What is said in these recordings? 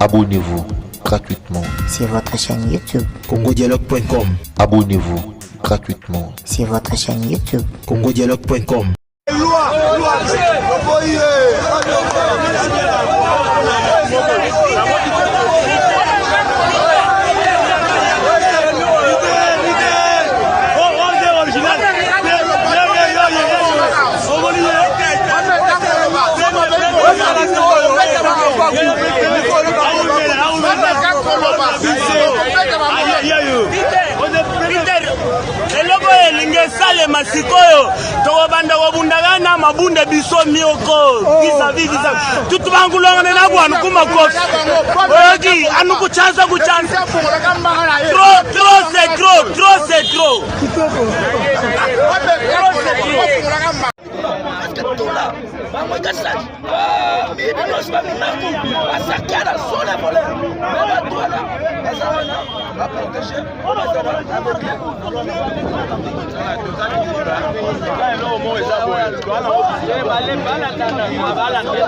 Abonnez-vous gratuitement sur votre chaîne YouTube. congodialogue.com. Abonnez-vous gratuitement sur votre chaîne YouTube. congodialogue.com. Eloko oyo elingi esalema sikoyo, tokobanda kobundaka na mabunda biso mioko vis-à-vis vis-à-vis tutu bankulongane na bwanu kumakofi oyoki anu kuchansa kuchansa trop trop, c'est trop trop, c'est trop. Bango ekasaki miyibi nyonso, baminaku basakana sole voleur, me bato wana baza wana baprotege, bazala avec.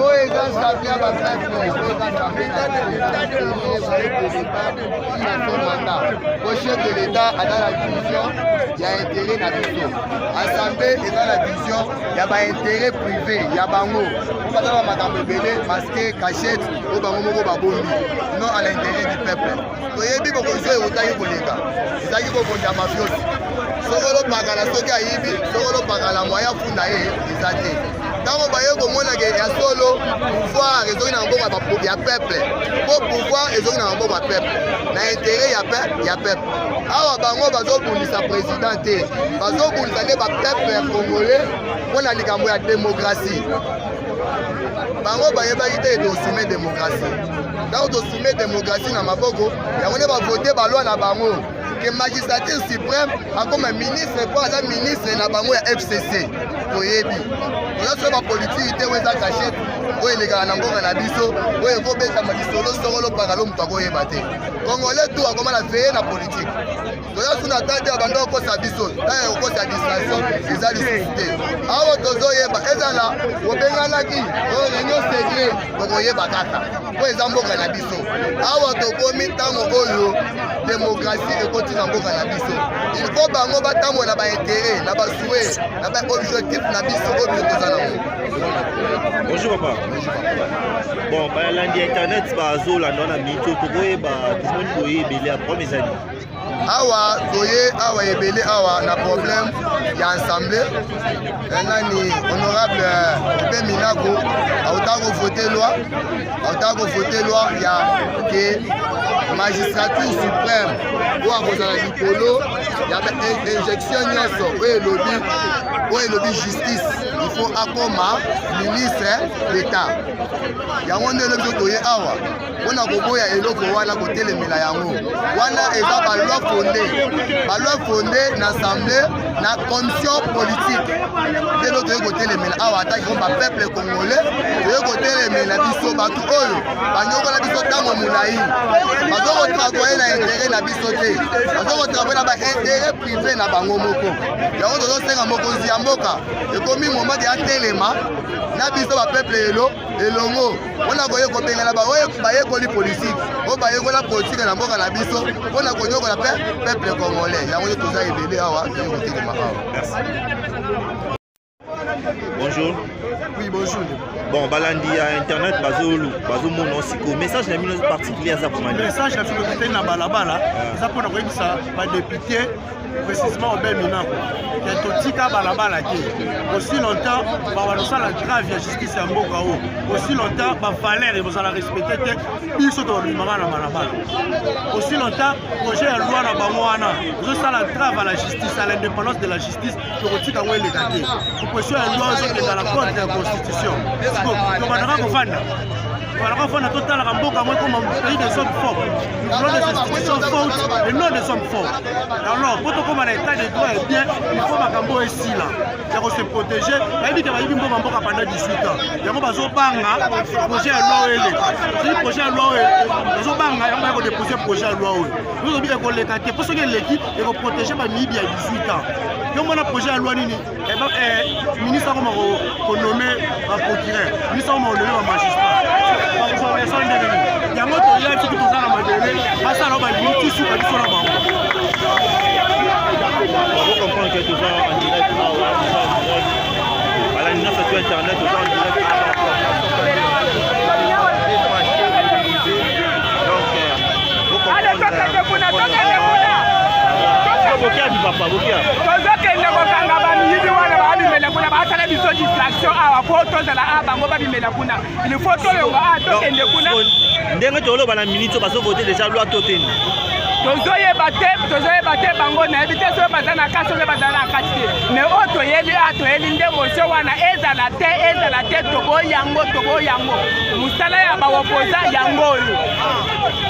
Oyo eza Zambia, bapeuple po chef de l'État aza na vision ya intérêt na biso. Assemblée eza na vision ya baintérêt privé ya bango, po baza ba makambo ebele masqué, cachette, oyo bango moko babombi, non à l'intérêt du peuple. Toyebi bokonzi oyo eutaki koleka ezalaki bokonzi ya mafiosi. Soki olopakala, soki ayibi, soki olopakala, moyen afunda ye eza te. Ntango baye komonake ya solo, pouvoir ezoki na maboko ya peuple, mpo pouvoir ezoki na maboko ya peuple na intérêt ya peuple. Awa bango bazobundisa président te, bazobundisa nde bapeuple ya congolais mpo na likambo ya démocratie. Bango bayebaki te tosume démocratie. Ntango tosume démocratie na maboko yango nde bavote baloi na bango ke magistrature suprême akoma ministre, mpo aza ministre na bango ya FCC. Toyebi toza so bapolitiki te. Oyo eza cachette oyo elekaka na mboka na biso, oyo ekobetama lisolo songolo pakalo, moto akoyeba te. Congolais tout akoma na veye na politike. Toza suna ta te, bando okosa biso, ta ya kokosa distraction eza lisusu te. Awa tozoyeba, ezala obenganaki oyo réunion secret, tokoyeba kaka mpo eza mboka na biso. Awa tokomi ntango oyo démocratie ekoti na mboka na biso. Il faut bango batambola na baintérêt, na basouhait, na baobjectif na biso oyo biso toza nango. Bonjour papa. Bon, balandi internet bazolanda wana mito, tokoyeba tomoni boye ebele ya problème ezali. Awa toye awa ebele awa na problème ya assemblée. Nani, honorable Aubin Minaku auta kovote loi, auta kovote loi ya ke magistrature suprême oyo akozala likolo ya injection nyonso oyo elobi justice, il faut akoma ministre d'État. Yango nde elobi toye awa mpona koboya eloko wana, kotelemela yango. Wana eza baloi fondé, baloi fondé na assemblée, na commission politique. Nde lo toye kotelemela awa ataki ko bapeuple congolais. Toye kotelemela biso bato oyo banyokola biso ntango molai. Bazo kotravaille na intérêt na biso te, bazo kotravaille na baintérêt privé na bango moko. Yango tozosenga mokonzi ya mboka, ekomi moment de atelema na biso bapeuple elo elongo mpona koye kobengana baoyo bayekoli politike, oyo bayekola politike na mboka na biso mpona konyokola mpe peuple congolais. Yango nde toza ebele awa, toye kotelema awa. Bonjour. Oui, bonjour. Bon, balandi ya internet bazomona sikoyo message na bino particulier aza komani. Message na biso tokutani na balabala eza mpona koyebisa badéputé, précisément Aubin Minaku, ke totika balabala te aussi longtemps bakosala entrave ya justice ya mboka oyo, aussi longtemps bavaleur ekozala respecté te. Biso tobimaka na balabala aussi longtemps projet ya loi na bango wana ezosala entrave à la justice, à l'indépendance de la justice. Tokotika yango eleka te. Proposition ya loi ezokenda na contre ya constitution. Tobandaka kofanda, tobandaka kofanda, totalaka mboka yango ekoma pays des hommes forts. Nous voulons des institutions fortes et non des hommes forts. Alors po tokóma na état de droit est bien, il faut makambo oyo esila ya kose protéger. Bayebi ke bayibi mboka mboka pendant 18 ans, yango bazobanga projet ya loi oyo eleka. Soki projet ya loi oyo bazobanga yango, baya kodépose projet ya loi oyo tozobi ekoleka te, mpo soki eleki ekoprotege bamiyibi ya 18 ans. Yo mona projet ya loi nini eh, eh, ministre akoma konome baprocureur, ministre akoma konome bamagistrat, bakozwa raison ndenge nini? Yango toyaki soki toza na mabele basala oyo balingi ti suka biso na bango. Comprendre que toza en direct awa, toza en direct, balandi nyonso to internet, toza en direct awa. Tozokende kokanga bamiyibi wana babimela kuna, basala biso distraction awa po tozala awa, bango babimela kuna. Il faut tolonga awa, tokende kuna. Ndenge toloba na minute oyo, bazovote déjà loi to teni? Tozoyeba te, tozoyeba te. Bango nayebi te soki baza na kati, soki baza na kati te. Mais oyo toyebi a toyebi nde motion wana ezala te, ezala te. Toboyi yango, toboyi yango. Mosala ya baopoza yango oyo,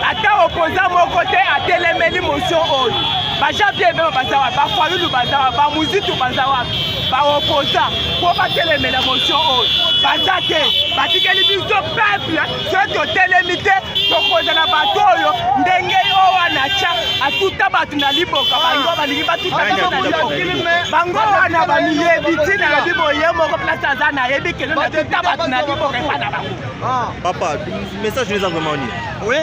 ata opoza moko te atelemeli motion oyo. Bajean Pierre Bemba baza wapi? Bafayulu baza wapi? Bamuzitu baza wapi? Baopoza mpo batelemela motion oyo baza te. Batikeli biso peuple. Soki totelemi te, tokozala bato oyo ndenge oyo wana tya atuta bato na liboka. Bango balingi batuta biso na liboka. Bango wana bamiyebi ntina na bibo ye moko place aza, nayebi kelo natuta bato na liboka epa na bango. Papa, message eza vraiment nini? Oui.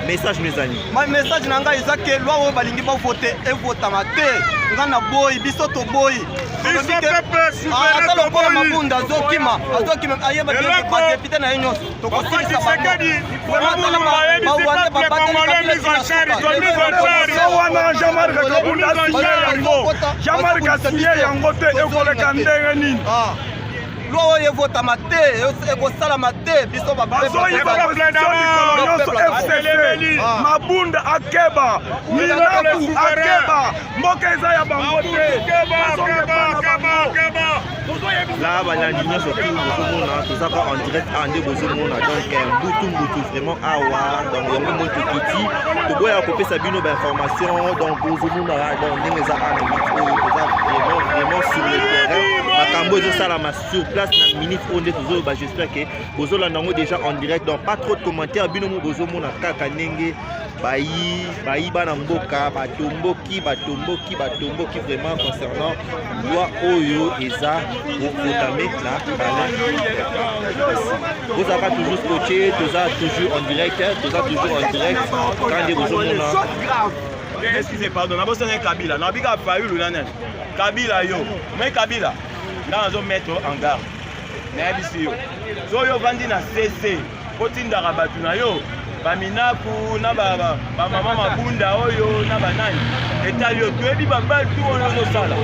Message no eza nini? Ma message na ngai eza ke loi oyo balingi bavote evotama te. Ngai na boyi, biso toboyi. Ata lokola Mabunda azokima, azokima, ayeba badepute na ye nyonso, tokosilisa bango. Wana Jean-Marc Kabunda asinye yango, Jean-Marc asinye yango te, ekoleka ndenge nini? Loi oyo evotama te, ekosalama te. Biso bazoyiba position mikolo nyonso. FCC, Mabunda akeba, Minaku akeba, mboka eza ya bango te, bazonga na bango. La balandi nyonso tu bozomona, tozaka en direct awa nde bozomona. Donc mbutu mbutu vraiment awa. Donc yango moi tokiti, toboyaka kopesa bino bainformation. Donc bozomona, donc ndenge eza awa na minute oyo, toza vraiment vraiment sur le terrain. Makambo ezosalama sur place na minute oyo nde tozoloba. J'espère que bozolanda yango déjà en direct. Donc pas trop de commentaires, bino mo bozomona kaka ndenge bayi bayi bana mboka batomboki, batomboki, batomboki vraiment concernant loi oyo eza kovotame na palais. Bozalaka toujours scotché, toza toujours en direct, toza toujours en direct kaka nde bozomona. Excusez, pardon, nabosani Kabila, nabika Fayulu na nani, Kabila yo. Mais Kabila nga nazo mettre en garde, nayebisi yo, so oyo ovandi na cc otindaka bato na yo, baminaku na bamama Mabunda oyo na banani, etali yo. Toyebi babale tu wana ozosala,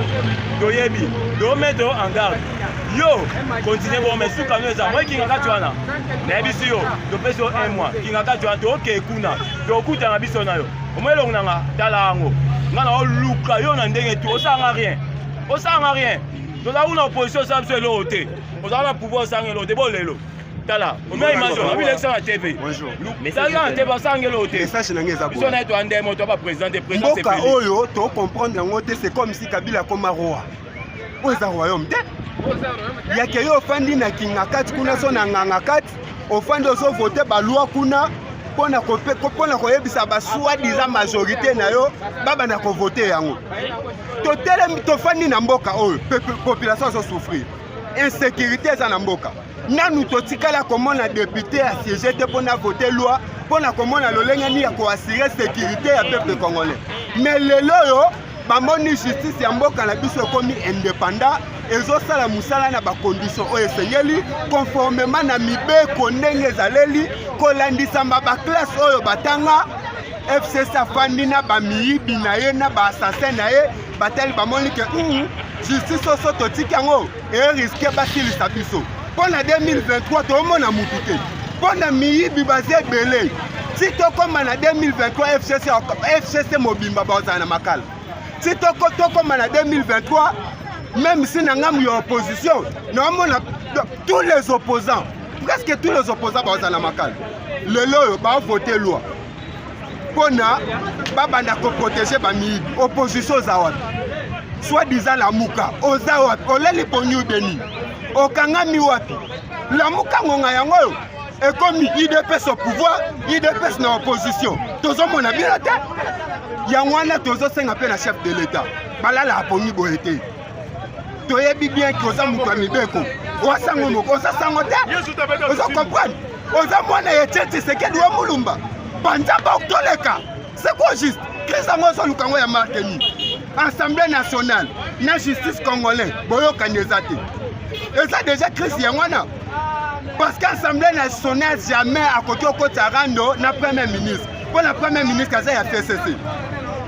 toyebi. Tomettre en garde yo, continue bon, mais suka no eza moi kinga kati wana. Nayebisi yo, topesi yo un mois, kinga kati wana, tokee kuna, tokutana biso na yo. Omoi elongo na nga, tala yango, nga na oluka yo na ndenge tu osalanga rien, osalanga rien. Tozala kuna opposition, osala biso eloko te. Ozala na pouvoir, osalanga eloko te. Bo lelo tala omia image oyo abilekisa na TV, tala na TV, osalanga eloko te. Message na ngai eza biso na ye toya ndemo to baprésident te, président. Mboka oyo tocomprendre yango te. C'est comme si Kabila akoma roi. Oyo eza royaume te yake. Yo ofandi na kinga kati kuna, so na nganga kati, ofandi ozovote baloi kuna mpona koyebisa basoi-disant majorité na yo babanda kovote yango. Totelemi, tofandi na mboka oyo population azosouffrir, insécurité eza na mboka. Nanu totikala komona député asiége te mpona vote loi mpona komona lolenge nini ya koassurer sécurité ya peuple congolais. Mais lelo oyo bamoni justice ya mboka na biso ekomi indépendant, ezosala mosala na bacondition oyo esengeli, conformément na mibeko ndenge ezaleli kolandisama baclasse oyo batanga. FCC afandi na bamiyibi na ye na baassassin na ye, batali, bamoni ke justice oso totiki yango erisquer basilisa biso. Mpo na 2023 toomona mutu te, mpo na miyibi baza ebele. Ti tokóma na 2023, FCC, FCC mobimba bazala na makala. Ti tokóma na 2023, même si na ngambu ya opposition naomona tous les opposants, presque tous les opposants bazala na makala. Lelo oyo bavote loi mpona babanda koprotéger bamiyibi, opposition oza wapi? Soi-disant Lamuka oza wapi? Oleli pongi ubeni, okangami wapi? Lamuka, ngonga yango oyo ekomi UDPS au pouvoir, UDPS na opposition, tozomona bino te. Yango wana tozosenga mpe na chef de l'État, balala apongi boye te. Toyebi bien ke oza moto ya mibeko. Oza sango moko, oza sango te. Oza comprendre? Oza mwana ya Etienne Tshisekedi wa Mulumba. Panza ba toleka. C'est quoi juste? Crise yango ozoluka yango ya marke nini? Assemblée nationale na justice congolais boyokani eza te. Eza déjà crise yango wana. Parce que Assemblée nationale jamais akoki okota rando na premier ministre. Mpo na premier ministre aza ya FCC.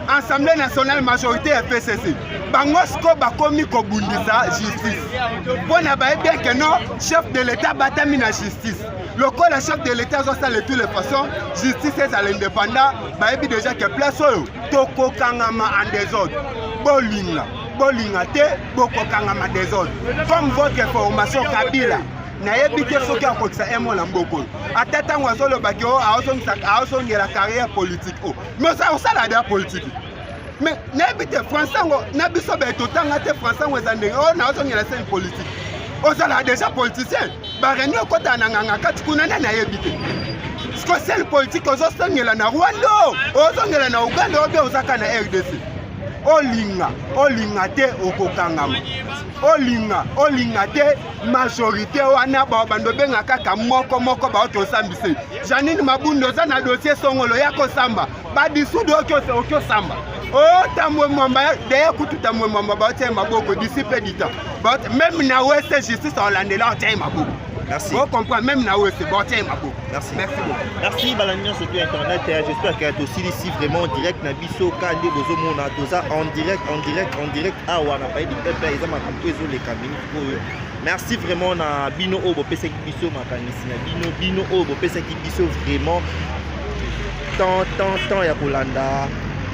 Assemblée nationale majorité ya FCC. Bango siko bakomi kobundisa justice. Mpo na bayebi bien que non chef de l'État batami na justice. Lokola chef de l'État azosala de toutes les façons justice ezala indépendant, bayebi déjà que place oyo tokokangama en désordre. Bolinga bolinga te bokokangama désordre. Comme votre formation Kabila nayebi te soki akokisa un mois na mboka oyo ata ntango azolobaki o azongela carrière politique o mais osala deya politique mais nayebi te français yango na biso baye totanga te français yango eza ndenge oyo naozongela scène politique ozalaka déjà politicien bareunion ekotaka na nganga kati kuna nde nayebi te siko scène politique ozosongela na rwanda ozongela na uganda obe ozaka na rdc olinga olinga te okokangama olinga olinga te majorité wana bando obenga kaka moko moko baoki osambise janine mabunda oza na dossier songolo ya kosamba badisudu oki osamba otambwe oh, mwamba deye kutu tambwe mwamba baotia ye maboko d'ici peu du temps même na wese justice aolandela otia ye maboko Merci. Vous comprenez, même na wese baotia ye maboko. Merci. Merci beaucoup. Merci balandi nyonso tu internet. J'espère que tosilisi vraiment direct na biso ka nde bozomona toza en direct en direct en direct awa na palais du peuple eza makambo ezoleka minute oyo. Merci vraiment na bino oyo bopesaki biso makanisi na bino bino oyo bopesaki biso vraiment temps temps temps ya kolanda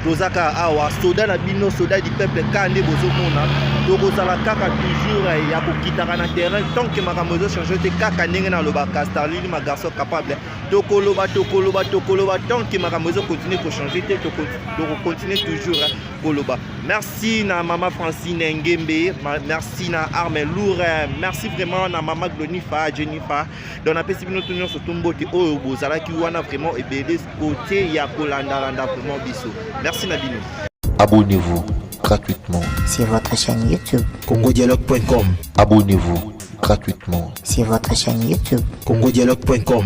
toza kaka awa soda na bino soda du peuple kaka nde bozomona tokozala kaka toujours eh, ya kokitaka na terrain tant que makambo ezochange te kaka ndenge nalobaka starlini ma garçon capable tokoloba tokoloba tokoloba tant que makambo ezokontinue kochange te tokokontinue toujours eh, koloba merci na mama francine ngembe merci na arme loure merci vraiment na mama glonifa jennifer donc napesi bino to nyonso to mbote oyo bozalaki wana vraiment ebele kote ya kolandalanda vraiment biso merci na bino. Abonnez-vous gratuitement sur votre chaîne YouTube congodialogue.com. Abonnez-vous gratuitement sur votre chaîne YouTube congodialogue.com.